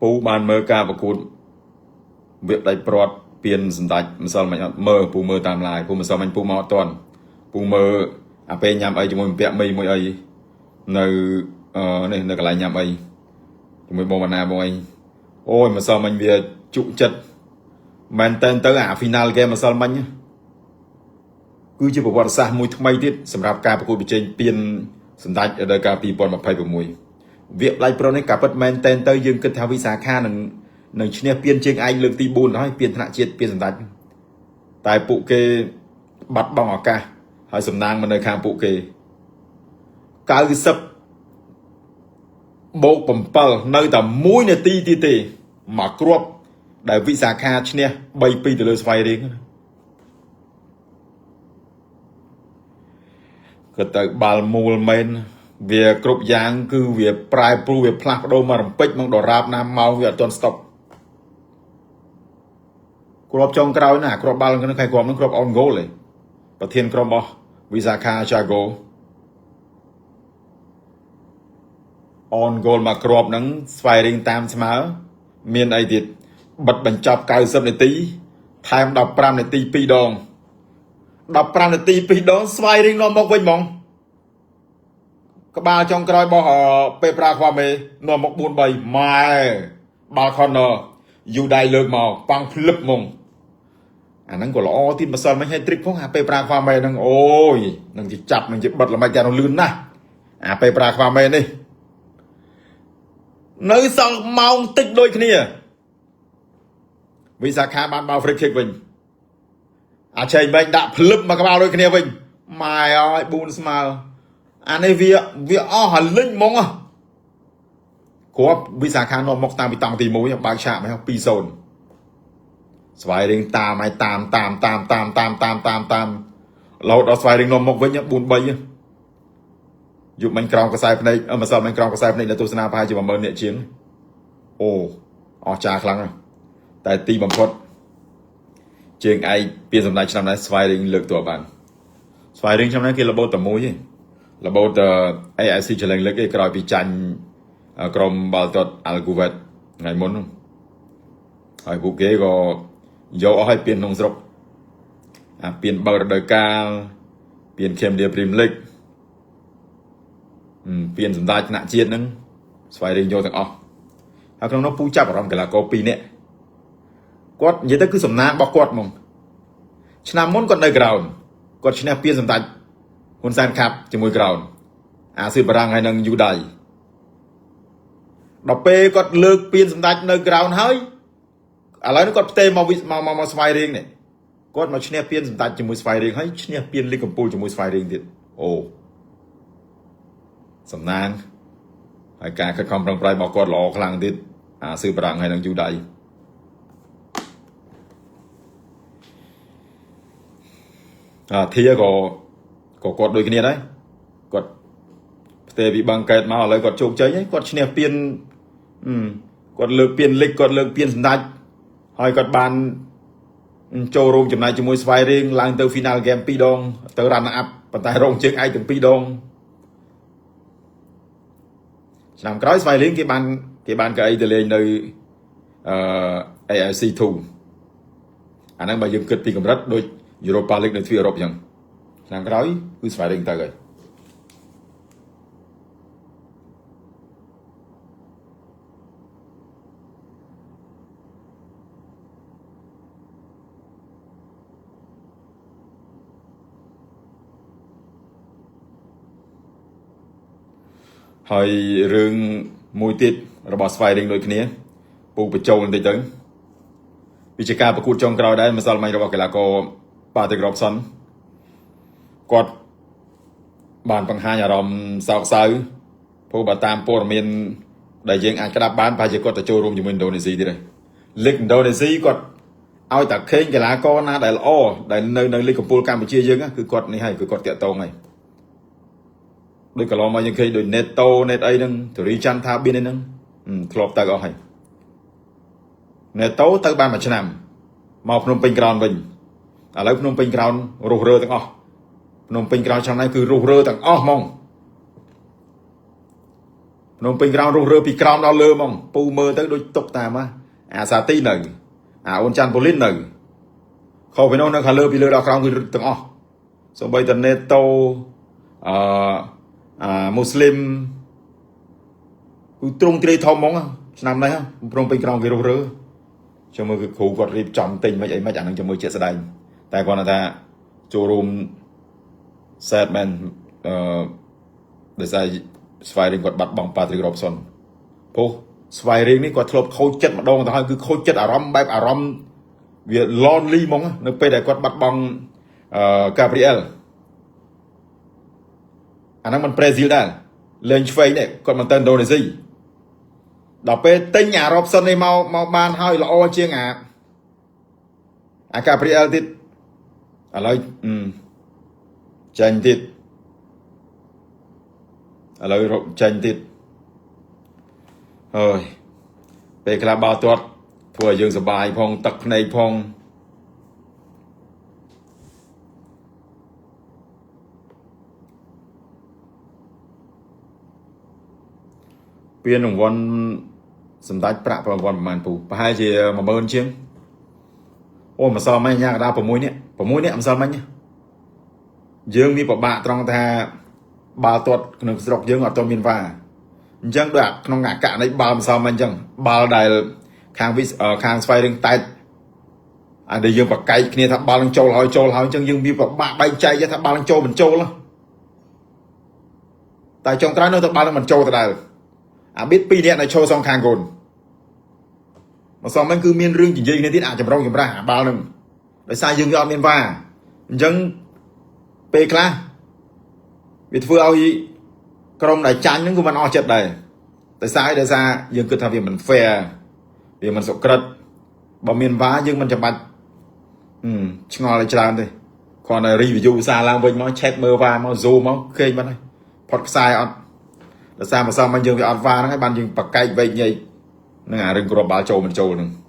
ពូបានមើលការប្រកួតវគ្គផ្ដាច់ព្រាត់ពៀនសម្ដេចម្សិលមិញអត់មើលពូមើលតាម live ពូម្សិលមិញពូមកអត់ទាន់ពូមើលអាពេលញ៉ាំអីជាមួយបំពាក់មីមួយអីនៅអឺនេះនៅកន្លែងញ៉ាំអីជាមួយបងបណ្ណាបងអីអូយម្សិលមិញវាជក់ចិត្តមែនតែនទៅអា final game ម្សិលមិញគឺជាប្រវត្តិសាស្ត្រមួយថ្មីទៀតសម្រាប់ការប្រកួតប្រជែងពៀនសម្ដេចរដូវកាល2026វគ្គផ្ដាច់ព្រាត់នេះក៏ពិតមែនតែនទៅយើងគិតថាវិសាខានឹងឈ្នះពៀនជើងឯងលើកទី4ហើយពៀនថ្នាក់ជាតិពៀនសម្ដេចតែពួកគេបាត់បង់ឱកាសហើយសំណាងមកនៅខាងពួកគេ90បូក7នៅតែ1នាទីទៀតទេមកគ្រាប់ដែលវិសាខាឈ្នះ3-2ទៅលើស្វាយរៀងក៏ទៅបាល់មូលមែនវាគ្រប់យ៉ាងគឺវាប្រែប្រួលវាផ្លាស់ប្ដូរមករំពេចមកដរាបណាមកវាអត់ទាន់ស្តុបគ្រាប់ចុងក្រោយណាគ្រាប់បាល់ហ្នឹងខែគ្រាប់ហ្នឹងគ្រាប់ on goal ឯងប្រធានក្រុមរបស់វិសាខាចាហ្គោ on goal មកគ្រាប់ហ្នឹងស្វែងរៀងតាមស្មើមានអីទៀតបិទបញ្ចប់90នាទីថែម15នាទី2ដង15នាទី2ដងស្វែងរៀងនាំមកវិញហ្មងក្បាលចុងក្រោយរបស់ពេប្រាខ្វាមេនាំមក4 3ម៉ែបាល់ corner យូដៃលើកមកប៉ាំងភ្លឹបហ្មងអាហ្នឹងក៏ល្អទៀតម្សិលមិញឲ្យទ្រិកផងអាពេប្រាខ្វាមេហ្នឹងអូយនឹងជាចាប់នឹងជាបិទល្មិចតែលឿនណាស់អាពេប្រាខ្វាមេនេះនៅសល់ម៉ោងតិចដូចគ្នាវិសាខាបានបាល់ free kick វិញអាឆេងបែងដាក់ភ្លឹបមកក្បាលដូចគ្នាវិញម៉ែអើយ4ស្មើអានេះវាអស់ហលិញហ្មងគ្រាប់វិសាខានាំមកតាមពីតង់ទី1បើកឆាកមក2-0ស្វាយរៀងតាមឲ្យតាមតាមតាមតាមតាមតាមតាមតាមរហូតដល់ស្វាយរៀងនាំមកវិញ4 3យប់មិញក្រោមកសែភ្នែកម្សិលមិញក្រោមកសែភ្នែកដែលទស្សនាប្រហែលជា10000នាក់ជាងអូអស្ចារ្យខ្លាំងណាស់តែទីបំផុតជើងឯកពីសម្ដេចឆ្នាំនេះស្វាយរៀងលើកតួបានស្វាយរៀងឆ្នាំនេះគេរបូតតែមួយទេរបូត AIC Challenge លើកឯក្រោយពីចាញ់ក្រុមបាល់ទាត់ Al-Kuwait ថ្ងៃមុនហើយពួកគេក៏យកអស់ឲ្យពៀនក្នុងស្រុកអាពៀនបើករដូវកាលពៀន Cambodia Premier League ពៀនសម្ដេចថ្នាក់ជាតិហ្នឹងស្វែងរៀងយកទាំងអស់ហើយក្នុងនោះពូចាប់អារម្មណ៍កីឡាករ2នាក់គាត់និយាយទៅគឺសំណាងរបស់គាត់ហ្មងឆ្នាំមុនគាត់នៅក្រោនគាត់ឈ្នះពៀនសម្ដេចហ៊ុនសែនខាប់ជាមួយក្រោនអាស៊ីបារាំងហើយនឹងយូដៃដល់ពេលគាត់លើកពៀនសម្ដេចនៅក្រោនហើយឥឡូវនេះគាត់ផ្ទេមកមកមកស្វាយរៀងនេះគាត់មកឈ្នះពៀនសម្ដេចជាមួយស្វាយរៀងហើយឈ្នះពៀនលីកកំពូលជាមួយស្វាយរៀងទៀតអូសំណាងហើយការខិតខំប្រឹងប្រែងរបស់គាត់ល្អខ្លាំងទៀតអាស៊ឺបារាំងហើយនឹងយូដៃអាធាក៏គាត់ដូចគ្នាដែរគាត់ផ្ទេពីបាំងកែតមកឥឡូវគាត់ជោគជ័យហើយគាត់ឈ្នះពៀនគាត់លើកពៀនលិចគាត់លើកពៀនសម្ដេចហើយគាត់បានចូលរួមចំណែកជាមួយស្វាយរៀងឡើងទៅ final game 2ដងទៅ run up ប៉ុន្តែរងជើងឯកទាំង2ដងឆ្នាំក្រោយស្វាយរៀងគេបានកៅអីទៅលេងនៅអឺ AFC 2អាហ្នឹងបើយើងគិតពីកម្រិតដូច Europa League នៅទ្វីបអឺរ៉ុបអញ្ចឹងឆ្នាំក្រោយគឺស្វាយរៀងទៅហើយហើយរឿងមួយទៀតរបស់ស្វាយរៀងដូចគ្នាពូបញ្ចូលបន្តិចទៅវាជាការប្រកួតចុងក្រោយដែរម្សិលមិញរបស់កីឡាករប៉ាទ្រីករ៉ូបសុនគាត់បានបង្ហាញអារម្មណ៍សោកសៅព្រោះបើតាមព័ត៌មានដែលយើងអាចក្តាប់បានប្រហែលជាគាត់ទៅចូលរួមជាមួយឥណ្ឌូនេស៊ីទៀតហើយលីកឥណ្ឌូនេស៊ីគាត់ឲ្យតែឃើញកីឡាករណាដែលល្អដែលនៅលីកកំពូលកម្ពុជាយើងគឺគាត់នេះហើយគឺគាត់តាក់ទងហើយដូចកន្លងមកយើងឃើញដូច Neto Net អីហ្នឹងធូរីច័ន្ទថាបៀនអីហ្នឹងធ្លាប់ទៅអស់ហើយ Neto ទៅបានមួយឆ្នាំមកភ្នំពេញក្រោនវិញឥឡូវភ្នំពេញក្រោនរុះរើទាំងអស់ភ្នំពេញក្រោនឆ្នាំនេះគឺរុះរើទាំងអស់ហ្មង ភ្នំពេញក្រោនរុះរើពីក្រោមដល់លើហ្មងពូមើលទៅដូចទុកតាមអាសាទីនៅអាអូនច័ន្ទពូលីននៅខុសពីនោះនៅខាងលើពីលើដល់ក្រោមគឺទាំងអស់សូម្បីតែនេតូអឺអាមូស្លីមគឺត្រង់ទ្រាយធំហ្មងឆ្នាំនេះភ្នំពេញក្រោមគេរុះរើចាំមើលគឺគ្រូគាត់រៀបចំទិញមិនអីមិនអានឹងចាំមើលជាក់ស្ដែងតែគាត់ថាចូលរួម sad មែនអឺដោយសារស្វាយរៀងគាត់បាត់បង់ប៉ាទ្រីករ៉ូបសុនព្រោះស្វាយរៀងនេះគាត់ធ្លាប់ខូចចិត្តម្ដងទៅហើយគឺខូចចិត្តអារម្មណ៍បែបអារម្មណ៍វា lonely ហ្មងនៅពេលដែលគាត់បាត់បង់អឺកាព្រីអែលអាហ្នឹងមិនប្រេស៊ីលដែរលេងឆ្វេងនេះគាត់មិនទៅឥណ្ឌូនេស៊ីដល់ពេលទិញអារ៉ុបសុននេះមកមកបានហើយល្អជាងអាកាព្រីអែលទៀតឥឡូវចាញ់ទៀតឥឡូវរកចាញ់ទៀតអើយពេលខ្លះបាល់ទាត់ធ្វើឲ្យយើងសប្បាយផងទឹកភ្នែកផងពានរង្វាន់សម្ដេចប្រាក់ប្រវត្តិប្រហែលពូប្រហែលជា10000ជាងអូម្សិលមិញញ៉ាកដា6នាក់6នាក់ម្សិលមិញយើងមានពិបាកត្រង់ថាបាល់ទាត់ក្នុងស្រុកយើងអត់ទាន់មាន VAR អញ្ចឹងដូចក្នុងអកណីបាល់ម្សិលមិញអញ្ចឹងបាល់ដែលខាងវិខាងស្វ័យរឿងតែតអាដែលយើងប្រកែកគ្នាថាបាល់នឹងចូលហើយចូលហើយអញ្ចឹងយើងមានពិបាកបែងចែកថាបាល់នឹងចូលមិនចូលតែចុងក្រោយនៅតែបាល់នឹងមិនចូលដដែលអាប៊ីត2នាក់នៅឈរសងខាងកូនម្សិលមិញគឺមានរឿងនិយាយគ្នាទៀតអាចចម្រុងចម្រាស់អាបាល់នឹងដោយសារយើងវាអត់មាន VAR អញ្ចឹងពេលខ្លះវាធ្វើឲ្យក្រុមដែលចាញ់ហ្នឹងគឺមិនអស់ចិត្តដែរដោយសារដោយសារយើងគិតថាវាមិន fair វាមិនសុក្រិតបើមាន VAR យើងមិនចាំបាច់ឆ្ងល់ឲ្យច្រើនទេគ្រាន់តែ review សារឡើងវិញមក check មើល VAR មក zoom មកឃើញបាត់ហើយផុតខ្សែអត់ដោយសារម្សិលមិញយើងវាអត់ VAR ហ្នឹងហើយបានយើងប្រកែកវែកញែកនឹងអារឿងគ្រាប់បាល់ចូលមិនចូលហ្នឹង។